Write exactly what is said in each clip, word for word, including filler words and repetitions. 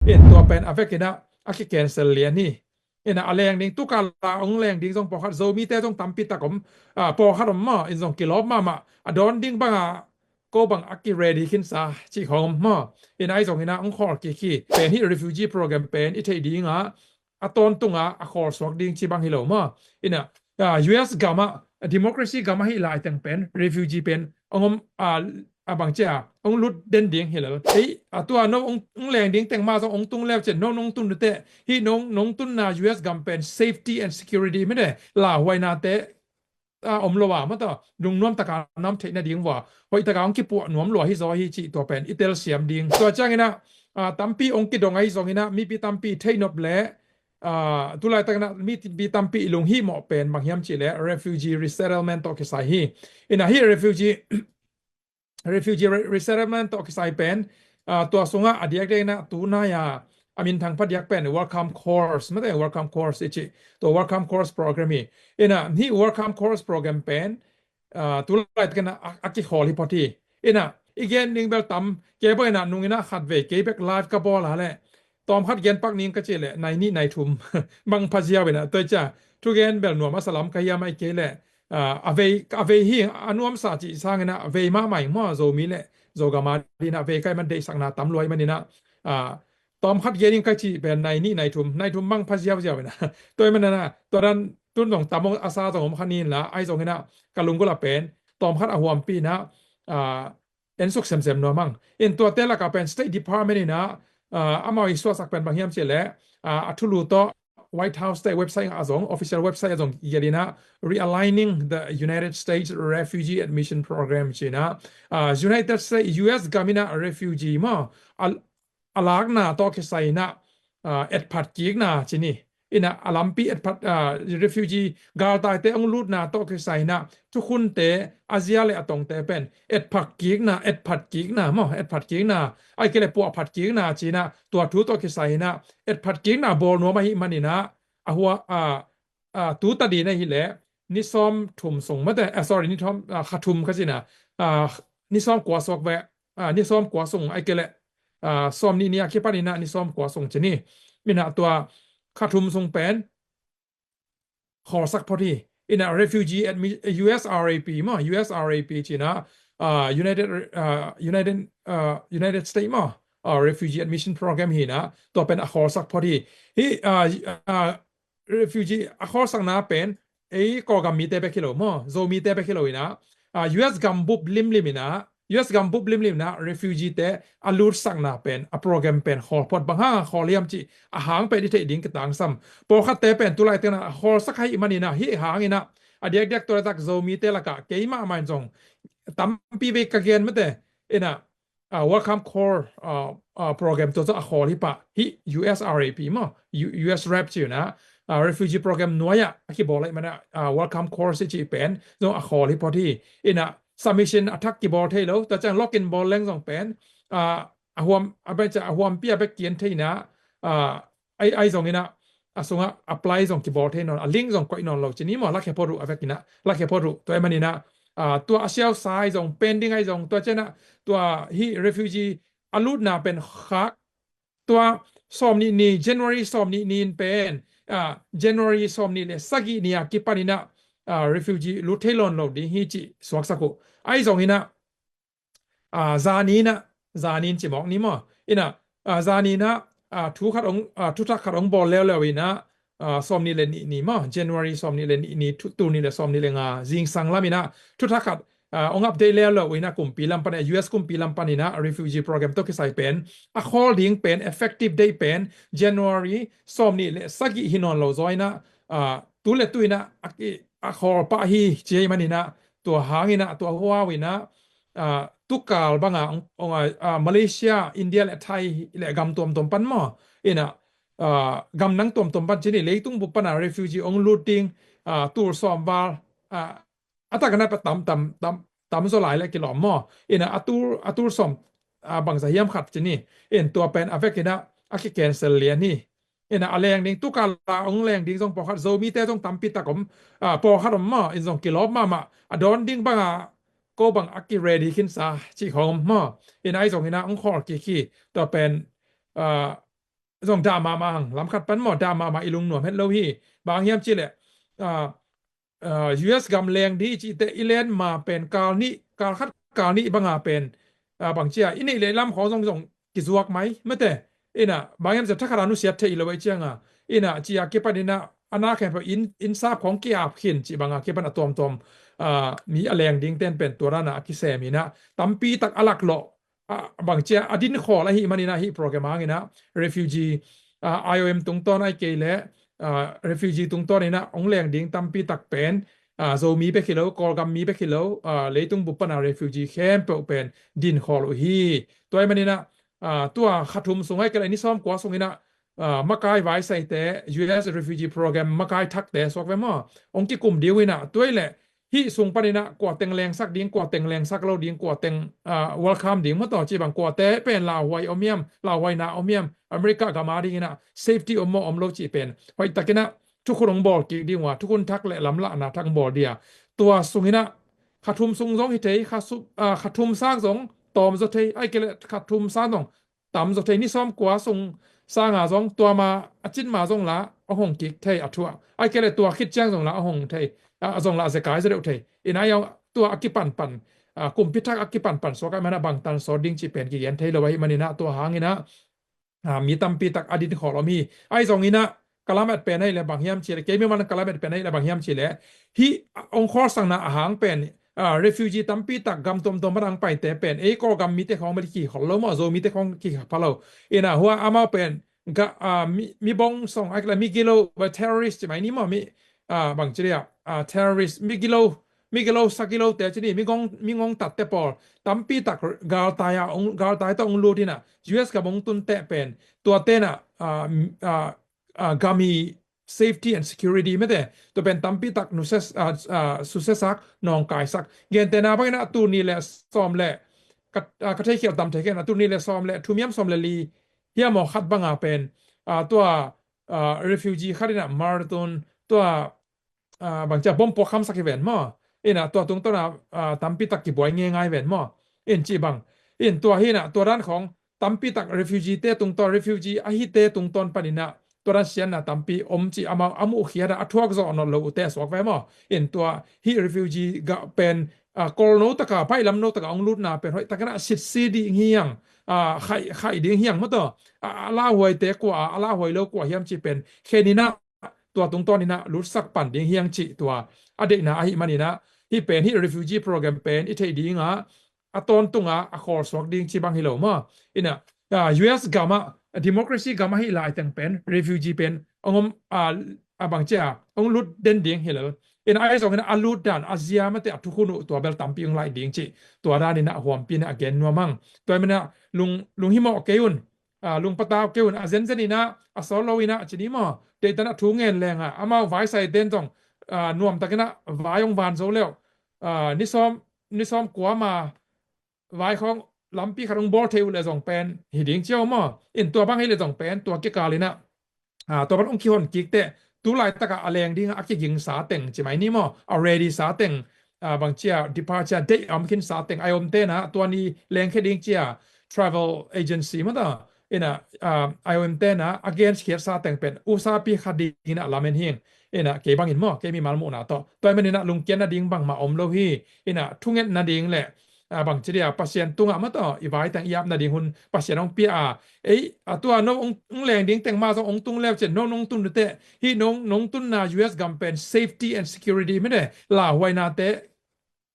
In tua pen a vekin ah a ki-cancel lian hi. In ah a leng ding, tukal a hong leng ding zong pawlkhat, Zomite zong tampi tak om, ah, pawlkhat om maw, in zong kilawm mahmah, a dawn ding bangah ko bang a ki-ready khinsa cih khawng om maw. In ah ahi zongin ah hong khawl kik hi. Pen hih refugee program pen i theih dingah a tawntung a a khawl suak ding ci bang hi lo maw. In ah, ah, U S gam ah, democracy gam ahi laiteng pen refugee pen hong om, ah, a bang cia hong lut den ding hi lo. Ei, a tua no hong, hong leng ding teng mah zong hong tung leu cian no nong tun teh, hih nong, nong tunna U S gam pen safety and security mene lauhuainate, ah, om lo a maw, tua lungnuam taka nam theih nading vua hoih taka hong kipuah nuam lua hi zaw hi cih tua pen i telsiam ding. Tua ciangin ah, ah, tampi hong kidong ahi zongin ah mipi tampi theihnop le, ah, tulaitakin ah mipi tampi i lunghihmawh pen bang hiam cih le refugee resettlement tawh kisai hi. In ah hih refugee refugee re-, resettlement tawh kisai pen, ah, tua sungah a diakdiakin ah tunai a a minthang phadiak pen welcome course, mate, welcome course i cih, tua welcome course program hi. In ah hih welcome course program pen, ah, tulaitakin ah a, a kikhawl hi phot hi. In ah i gen ding bel tam, kei bangin ah nungin ah khatvei kei bek live ka bawl a leh tawmkhat gen pak ning ka cih leh nai nih nai thum bang pha ziau in ah, tua cia thugen bel nuam a salam ka hiam ahi kei leh, ah, a vei, a vei hi a nuamsa cih sangin ah a vei mahmah ing maw, Zomi le Zogam a dingin ah vei ka hih man deihsakna tam lua ahih manin ah, ah, tawmkhat gen ing ka cih pen nai nih nai thum, nai thum bang pha ziauziau in ah. Tua ahih manin ah tua dan tun zong tam a sa zong om kha ni in la, ahi zongin ah ka lunggulh a pen tawmkhat a huampi in ah, ah, ensuk semsem nuam ang. In tuate lakah pen State Department in ah, ah, amau i suahsak pen bang hiam cih leh, ah, a thulu tawh White House te website ah zong, official website ah zong i gelh in ah, realigning the United States Refugee Admission Program ci in ah, ah, United States, U S gam in ah refugee maw, a, a lakna tawh kisai in ah, ah, etphat kikna ci ni. In ah a lampi etphat, ah, refugee galtaite hong lutna tawh kisai in ah thukhunte, a zia le a tongte pen etphat kikna, etphat kikna maw, etphat kikna, ahih kei leh puahphat kikna ci in ah tua thu tawh kisai in ah etphat kikna bawl nuam ahih manin ah a hua, ah, ah, tu ta ding ahih leh ni sawm thum sung mate, ah, sorry, ni thum, ah, kha thum ka ci in ah, ah, ni sawm kua suak ve, ah, ni sawm kua sung ahih kei leh, ah, sawm nih ni a kipan in ah ni sawm kua sung ci ni. In ah tua kha thum sung pen khawlsak phot hi. In ah refugee admi-, U S R A P maw, U S R A P ci in ah, ah, United, ah, United, ah, United States maw, ah, Refugee Admission Program hi in ah tua pen a khawlsak phot hi. Hih, ah, ah, refugee a khawlsakna pen ei Kawlgam mite bek hi lo maw, Zomite bek hi lo in ah, ah, U S gam bup limlim in ah, U S gam bup limlim in ah refugee te a lutsakna pen, a program pen khawl phot, bang hang a khawl hiam cih a hang pen i theih ding kitangsam. Pawlkhatte pen tulaitakin ah a khawlsak ahih manin ah hih hangin ah a diakdiak tua laitak Zomite lakah keimah mah in zong tampi vei ka gen mate, in ah, ah, welcome call, ah, ah, program tua zong a khawl hi pah, hih U S R A P maw, U-, U S rep ci in ah, ah, refugee program nuai ah a kibawl ahih manin ah, ah, welcome call i cih pen zong a khawl hi phot hi. In ah submission a thak kibawl thei lo, tua ciang login bawl leng zong pen, ah, a huam, a bek cia a huampi a bek kian thei in ah, ah, ahi, ahi zongin ah a sungah apply zong kibawl thei nawn, a link zong koih nawn lo ci ni maw, lakhia phot uh a vekin ah, lakhia phot uh. Tua ahih manin ah, ah, tua a siausa ahi zong, pending ahi zong, tua ciang ah tua hih refugee a lutna pen khak, tua sawm nih ni, January sawm nih ni in pen, ah, January sawm nih le sagih ni a kipan in ah, ah, refugee lut thei nawn lo ding hi cih suaksak uh. Ahi zongin ah, ah, zani in ah, zani in ci mawk ni maw. In ah, ah, zani in ah, ah, thu khat hong, ah, thuthak khat hong bawl leuleu in ah, ah, sawm nih le nih ni maw, January sawm nih le nih ni, thu, tul nih le sawm nih le nga zingsang lam in ah thuthak khat, ah, hong update leuleu in ah kumpi lam pan, U S kumpi lam pan in ah refugee program tawh kisai pen a khawl ding pen effective date pen January sawm nih le sagih hi nawn lo zaw in ah, ah, tu le tu in ah a ki, a khawl pah hi ci ahih manin ah, tua hangin ah, tua huau in ah, ah, tukal bangah, ong, ong, ah, ah, Malaysia, India le Thai le gam tuamtuam pan maw, in ah, ah, gam nang tuamtuam pan ci ni, leitung bup pan ah refugee hong lut ding, ah, tul sawm val, ah, a tak a nat pan tam, tam, tam, tam zaw lai le kilawm maw. In ah a tul, a tul sawm, ah, bangzah hiam khat ci ni. In tua pen a vekin ah a ki-cancel lian hi. In ah a leng ding, tukal a hong leng ding zong pawlkhat, Zomite zong tampi tak om, ah, pawlkhat om maw, in zong kilawm mahmah, a dawn ding bangah ko bang a ki-ready khinsa cih khawng om maw. In ah ahi zongin ah hong khawl kik hi. Tua pen, ah, zong dah mahmah hang, lam khat pan maw dah mahmah, i lungnuam het lo hi. Bang hiam cih leh, ah, ah, U S gam leng ding i cihte i len ma pen kal nih, kal khat kal nih banga pen, ah, bang cia i neih leh lam khawng zong zong kizuak mai mate. Ina bang hiam cia thakhat a nusiat thei lo ahih cianga, ina cia kipan ina a na khempeuh inn, inn sap khawng ki-ap khin cih banga kipan a tuamtuam, ah, mi a leng ding ten pen tua dana a kisem ina tampi tak a laklawh, ah, bang cia a dinkhawl ahih manina hih program hangina refugee, ah, I O M tungtawn ahih kei leh, ah, refugee tungtawn ina hong leng ding tampi tak pen, ah, Zomi bek hi lo, Kawlgam mi bek hi lo, ah, leitung bup pana refugee khempeuh pen dinkhawl uh hi. Tua ahih manina, ah, tua kha thum sung ahih kei leh ni sawm kua sungina, ah, makai vaisaite, U S refugee program makai thakte suak ve maw, hong kikum ding uh ina, tua ahih leh hih sung panina kua teng lengsak ding, kua teng lengsak lo ding, kua teng, ah, welcome ding maw taw cih bang, kuate pen lauhuai om hiam, lauhuaina om hiam, America gam a dingina safety om maw om lo cih pen hoih takina thukhun hong bawl kik ding uh a, thukhun thak leh lamlahna thak hong bawl dia. Tua sungina kha thum sung zong hi thei, kha su-, ah, kha thum sang zong tawm zaw thei, ahih kei leh kha thum sang zong tam zaw thei, ni sawm kua sung sanga zong tua ma a cin ma zong la a hong kik thei a thu ah. Ahih kei leh tua khit ciang zong la a hong thei, ah, zong la zekai zaw deuh thei. Ina tua a kipanpan, ah, kumpi thak a kipanpan suak ahih mana bangtan sawt ding cih pen kigen thei lo ahih manina tua hangina, ah, mi tampi tak a dinkhawl om hi. Ahi zongina ka lamet pen ahih leh bang hiam cih leh, kei mi man ka lamet pen ahih leh bang hiam cih leh, hih hong khawlsakna a hang pen, ah, refugee tampi tak gam tuamtuam pan hong paite pen ei Kawlgam mite khawng mah kikhol lo maw, Zomite khawng kikhol pha lo. Ina hua amau pen ga, ah, mi, mi bong song ahih leh mi gilo, terrorist cih mai ni maw, mi, ah, bang ci dia, ah, terrorist, mi gilo, mi gilo sa gilote ci ni, mi ngong, mi ngongtatte pawl tampi tak galtai a, galtai tawh hong lut ina U S gam hong tun teh pen tua tena, ah, ah, ah, gam i safety and security mete tua pen tampi tak nusia, ah, ah, susiasak, nawngkaisak. Gentehna bangina tuni le sawm le ka, ah, ka theikhial tam theikhial na tuni le sawm le thum hiam sawm le li hiam aw khat banga pen, ah, tua, ah, refugee khat ina marathon tua, ah, bang cia bom puak khamsak hi ven maw. Ina tua tungtawna, ah, tampi tak kibuai ngeingai ven maw. In ci bang. In tua hina tua dan khawng tampi tak refugee te tungtawn, refugee ahite tungtawn panina tua dan sianna tampi om ci amau a muhkhiat a, a thuak zawh nawn lo ute suak ve maw. In tua hih refugee gah pen, ah, Kawl no taka, baihlam no taka hong lutna pen hoih takina sitsi ding hiang, ah, khaih, khaih ding hiang maw taw. Ah, a lauhuaite kua, a lauhuai lo kua hiam ci pen khenina tua tungtawn ina lutsak pan ding hiang ci tua a deihna ahih manina hih pen hih refugee program pen i theih dinga a tawntunga a khawlsuak ding ci bang hi lo maw. Ina, ah, U S gama democracy gam ahi laiteng pen refugee pen hong om, ah, a bang cia hong lut den ding hi lo. Ina ahi zongina a lut dan a zia mate a thukhun uh tua bel tampi hong laih ding ci tua danina a huampina a gen nuam hang. Tua ahih manina lung, lunghimawh kei un, ah, lungpatau kei un, a zenzen ina a sawl lo ina ci ni maw. Deihtan a thu ngen lenga amau vaisai den zong, ah, nuamtakina vai hong van zo leuh, ah, ni sawm, ni sawm kua ma vai khawng lampi khat hong bawl thei uh le zong pen hi ding cio maw. In tua bang hi le zong pen tua kikal ina, ah, tua pan hong kihon kik teh tu laitaka a leng dinga a kigingsa teng ci mai ni maw, a ready sa teng, ah, bang cia departure date a om khinsa teng, a om tena tua ni lengkhia ding cia travel agency maw ta. Ina, ah, a om tena a genskhiatsa teng pen usapi khat dingina lamen hing. Ina kei bangin maw, kei mimal muhna tawh tua ahih manina lungkiat nading bangmah om lo hi. Ina thunget nading le, ah, bang ci dia Pasian tungah maw taw i vai teng i ap nading hun Pasian hong pia a, ei, a tua no hong, hong leng ding teng mah zong hong tung leu cin no nong tun teh hih no, nong tunna U S gam pen safety and security mete lauhuainate,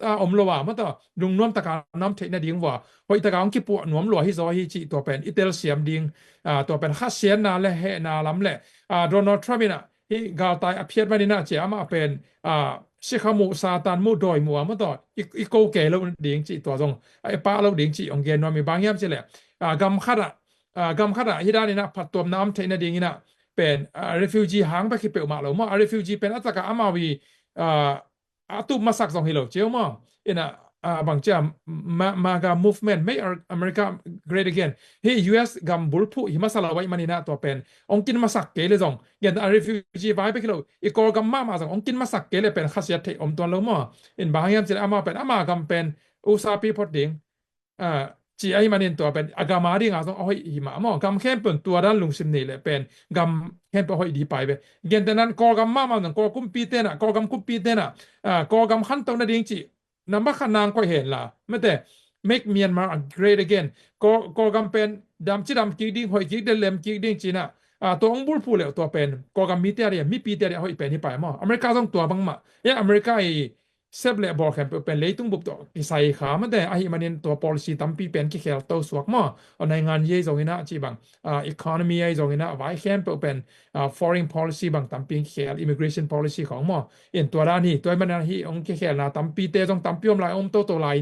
ah, om lo a maw taw lungnuam taka nam theih nading vua hoih taka hong kipuah nuam lua hi zaw hi cih tua pen i telsiam ding, ah, tua pen khasiatna le hehna lam le, ah, Donald Trump ina hih galtai a phiat manina cia amah pen, ah, sikha muh, Satan muh, dawi muh a maw taw i, i ko kei lo ding cih tua zong, ah, i pah lo ding cih hong gen nuam hi. Bang hiam ci le, ah, gam khatah, ah, gam khatah hih danina phattuamna om theih nadingina pen, ah, refugee hang bek hi peuhmah lo maw. A refugee pen a taka amau i, ah, a tup masak zong hi lo cio maw. Ina, ah, bang cia ma, MAGA movement, Make America Great Again, hih U S gam bulphuh hi masa lo ahih manina tua pen hong kin masak kei le zong, gen a refugee vai bek hi lo i Kawlgam mahmah zong hong kin masak kei le pen khasiat theih om tuan lo maw. In bang hang hiam ci le amau pen ama gam pen usapi phot ding, ah, Ci ahih manin tua pen a gam a dinga zong a hoih hi mah maw. Gam khempeuh in tua dan lungsim nei leh pen gam khempeuh a hoih ding pai ve. Gentehna in Kawlgam mahmah zong, Kawl kumpi tenah, Kawlgam kumpi tenah, ah, Kawlgam khantoh nading cih number khat nang koih hen la, mate, make Myanmar a great again. Kawl, Kawlgam pen dam ci dam kik ding, hoih kik ding, lem kik ding cinah, ah, tua hong bulphuh leh tua pen Kawlgam mite a dia, mipite a dia hoih pen hi pai maw. America zong tua bangmah. Ya, America i sep le bawl khempeuh pen leitung bup tawh kisai kha, mate, ahih manin tua policy tampi pen kikhel to suak maw. Aw, naingan yei zonginah cih bang, ah, economy yei zonginah vai khempeuh pen, ah, foreign policy bang tampi kikhel, immigration policy khawng maw. In tua dan hi, tua ahih manin hih hong kikhelna tampite zong tampi om lai, om toto lai